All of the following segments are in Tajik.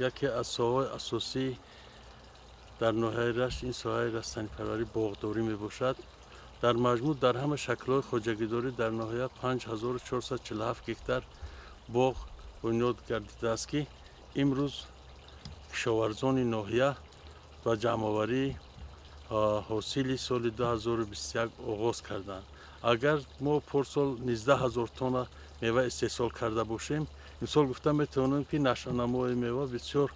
Яке аз соҳаҳои асосӣ дар ноҳияи Рашт ин соҳаи растанипарварӣ боғдорӣ мебошад. Дар маҷмӯъ дар ҳама шаклҳои хоҷагидорӣ дар ноҳия 5447 гектар боғ бунёд гардидааст, ки имрӯз кишоварзони ноҳия ба ҷамъоварии ҳосили соли 2021 оғоз карданд. Агар мо порсол 19 000 тонна мева истеҳсол карда бошем, имсол гуфта метавонем, ки нашъунамои мева бисёр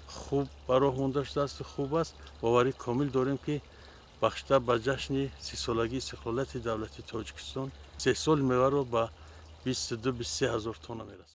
хуб ба роҳ монда шудааст, хуб аст. Боварӣ комил дорем, ки бахшида ба ҷашни 30-солагии истиқлолияти давлатии Тоҷикистон истеҳсоли меваро ба 22-23 ҳазор тонна мерасад.